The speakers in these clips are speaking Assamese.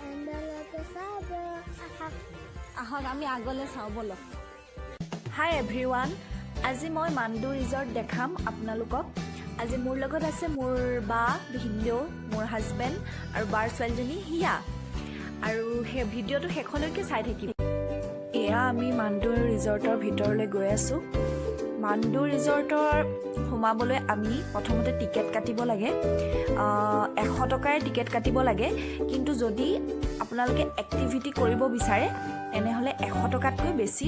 এণ্ডলৈকে চাব আহক। আহক, আমি আগলৈ চাওঁ ব'লক। হাই এভৰিৱান, আজি মই মাণ্ডু ৰিজৰ্ট দেখাম আপোনালোকক। আজি মোৰ লগত আছে মোৰ বা, ভিনদেউ, মোৰ হাজবেণ্ড আৰু বাৰ ছোৱালীজনী হিয়া। আৰু সেই ভিডিঅ'টো শেষলৈকে চাই থাকিব। এয়া আমি মাণ্ডু ৰিজৰ্টৰ ভিতৰলৈ গৈ আছোঁ। মাণ্ডু ৰিজৰ্টৰ সোমাবলৈ আমি প্ৰথমতে টিকেট কাটিব লাগে। 100 টকাৰে টিকেট কাটিব লাগে। কিন্তু যদি আপোনালোকে এক্টিভিটি কৰিব বিচাৰে, তেনেহ'লে 100 টকাতকৈ বেছি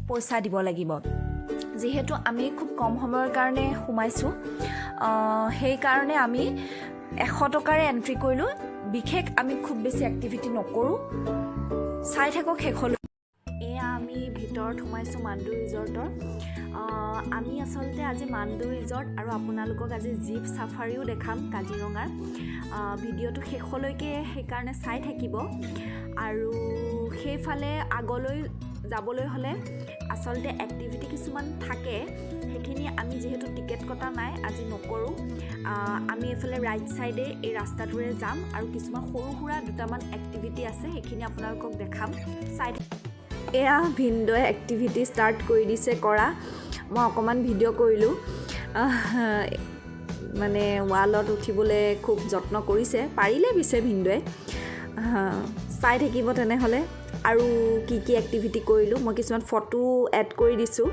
পইচা দিব লাগিব। যিহেতু আমি খুব কম সময়ৰ কাৰণে সোমাইছোঁ, সেইকাৰণে আমি 100 টকাৰে এণ্ট্ৰি কৰিলোঁ। বিশেষ আমি খুব বেছি এক্টিভিটি নকৰোঁ। চাই থাকক শেষলৈ। এয়া আমি ভিতৰত সোমাইছোঁ মাণ্ডু ৰিজৰ্টৰ। আমি আচলতে আজি মাণ্ডু ৰিজৰ্ট আৰু আপোনালোকক আজি জীপ চাফাৰীও দেখাম কাজিৰঙাৰ। ভিডিঅ'টো শেষলৈকে সেইকাৰণে চাই থাকিব। আৰু সেইফালে আগলৈ যাবলৈ হ'লে আচলতে এক্টিভিটি কিছুমান থাকে। সেইখিনি আমি যিহেতু টিকেট কটা নাই, আজি নকৰোঁ। আমি এইফালে ৰাইট ছাইডে এই ৰাস্তাটোৰে যাম আৰু কিছুমান সৰু সুৰা দুটামান এক্টিভিটি আছে, সেইখিনি আপোনালোকক দেখাম। চাই। এয়া ভিনদেউৱে এক্টিভিটি ষ্টাৰ্ট কৰি দিছে কৰা। মই অকণমান ভিডিঅ' কৰিলোঁ। মানে ৱালত উঠিবলৈ খুব যত্ন কৰিছে, পাৰিলে পিছে ভিনদেউৱে। চাই থাকিব তেনেহ'লে আৰু কি কি এক্টিভিটি কৰিলোঁ। মই কিছুমান ফটো এড কৰি দিছোঁ।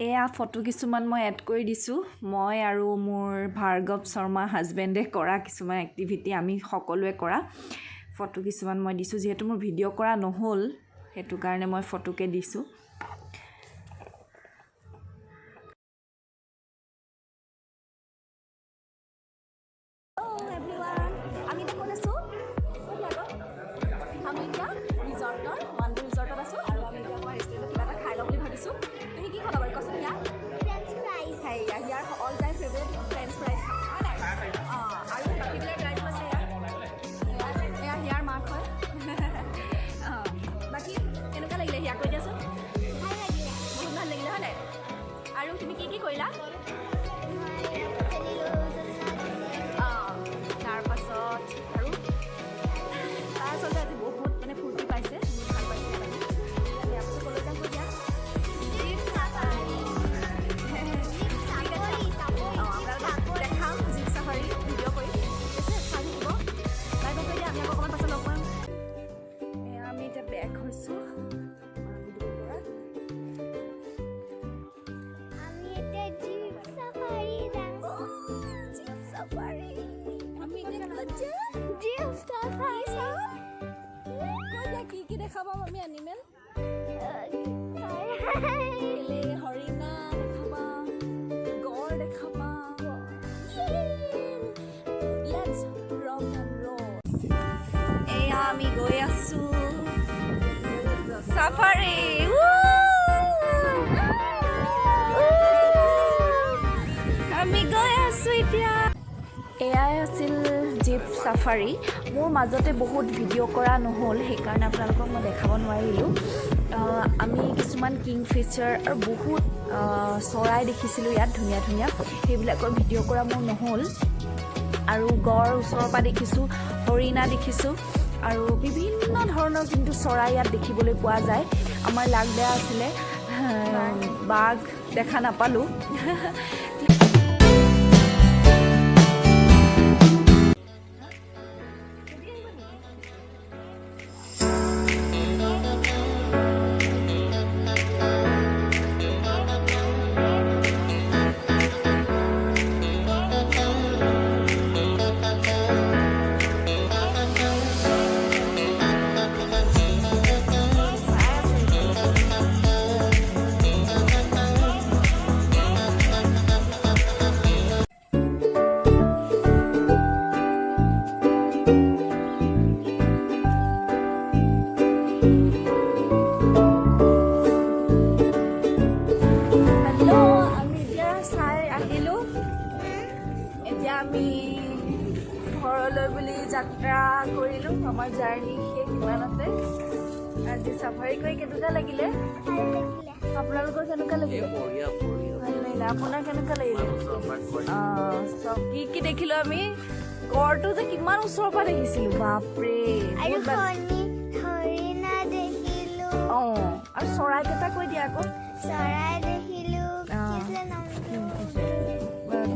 এয়া ফটো কিছুমান মই এড কৰি দিছোঁ। মই আৰু মোৰ ভাৰ্গৱ শৰ্মা হাজবেণ্ডে কৰা কিছুমান এক্টিভিটি, আমি সকলোৱে কৰা ফটো কিছুমান মই দিছোঁ। যিহেতু মোৰ ভিডিঅ' কৰা নহ'ল, সেইটো কাৰণে মই ফটোকে দিছোঁ। এভৰিৱান, আমি এতিয়া ক'ত আছোঁ? আমি এতিয়া ৰিজৰ্টৰ, মাণ্ডু ৰিজৰ্টত আছোঁ আৰু আমি এতিয়া আমাৰ ৰেষ্টুৰেণ্টত কিবা এটা খাই ল'ম বুলি ভাবিছোঁ। তুমি কি খাবা বাৰু কোৱাচোন হিয়া? French fries. সেয়া হিয়াৰ all time favourite French fries, হয় নাই? অঁ, আৰু বাকীবিলাক ৰাইজো আছে। ইয়াৰ এয়া হিয়াৰ মাক হয়। অঁ, বাকী কেনেকুৱা লাগিলে হিয়া, কৈ দিয়াচোন। ভাল লাগিলে। বহুত ভাল লাগিলে, হয় নাই? আৰু তুমি কি কি কৰিলা? মই খেলিলোঁ, জোলনা ঝুলিলোঁ। অঁ, তাৰপাছত আৰু তাই আচলতে আজি বহুত মানে ফূৰ্তি পাইছে, বহুত ভাল পাইছে মানে। ইয়াৰ পাছত ক'লৈ যাম কৈ দিয়া। Jeep safari. Jeep চাপৰি, চাপৰি। অঁ, আপোনালোকক দেখাম জীপ চাফাৰী, ভিডিঅ' কৰিম। ঠিক আছে, চাই থাকিব। বাই বাই কৈ দিয়া। আমি আকৌ অকণমান পাছত লগ পাম। এয়া আমি এতিয়া বেক হৈছোঁ মাণ্ডুৰ পৰা। আমি এতিয়া জীপ চাফাৰী যাম। জীপ চাফাৰী, আমি এতিয়া ক'ত যাম? Jeep safari. কৈ দিয়া, কি কি দেখা পাম আমি? এনিমেল, কেলে হৰিণা দেখা পাম, গড় দেখা পাম। Let's rock and roll. এয়া আমি গৈ আছো চাফাৰী। আমি গৈ আছো এতিয়া। এয়াই আছিল জীপ চাফাৰী। মোৰ মাজতে বহুত ভিডিঅ' কৰা নহ'ল, সেইকাৰণে আপোনালোকক মই দেখাব নোৱাৰিলোঁ। আমি কিছুমান কিংফিচাৰ আৰু বহুত চৰাই দেখিছিলোঁ ইয়াত ধুনীয়া ধুনীয়া। সেইবিলাকৰ ভিডিঅ' কৰা মোৰ নহ'ল। আৰু গড় ওচৰৰ পৰা দেখিছোঁ, হৰিণা দেখিছোঁ আৰু বিভিন্ন ধৰণৰ কিন্তু চৰাই ইয়াত দেখিবলৈ পোৱা যায়। আমাৰ লাক বেয়া আছিলে, বাঘ দেখা নাপালোঁ। চাই আছে। হেল্ল', আমি এতিয়া চাই আহিলোঁ। এতিয়া আমি ঘৰলৈ বুলি যাত্ৰা কৰিলোঁ। আমাৰ জাৰ্ণি শেষ ইমানতে। আজি চাফাৰী কৰি কেনেকুৱা লাগিলে? ভাল লাগিলে। আপোনালোকৰ কেনেকুৱা লাগিলে? বঢ়িয়া, বঢ়িয়া। ভাল লাগিলে। লাগিলে? আপোনাৰ কেনেকুৱা লাগিলে? চব কি কি দেখিলো আমি? গড়টো যে কিমান ওচৰৰ পৰা দেখিছিলো, বাপৰে! আৰু বহুত ভাল। হৰিণা দেখিলো। আৰু চৰাইকেইটা কৈ দিয়া আকৌ। চৰাই দেখিলো। কি আছিলে নামটো?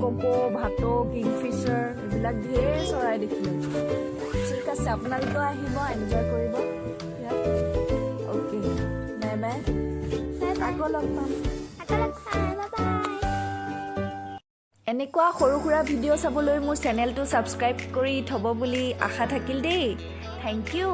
কপৌ, ভাটৌ, কিংফিচাৰ, এইবিলাক ঢেৰ চৰাই দেখিলো। ঠিক আছে, আপোনালোকেও আহিব, এনজয় কৰিব। Okay, bye bye. Bye bye. আকৌ লগ পাম। আকৌ লগ পাম, বাই বাই। এনেকুৱা সৰু সুৰা ভিডিঅ' চাবলৈ মোৰ চেনেলটো ছাবস্ক্ৰাইব কৰি থ'ব বুলি আশা থাকিল দেই। Thank U.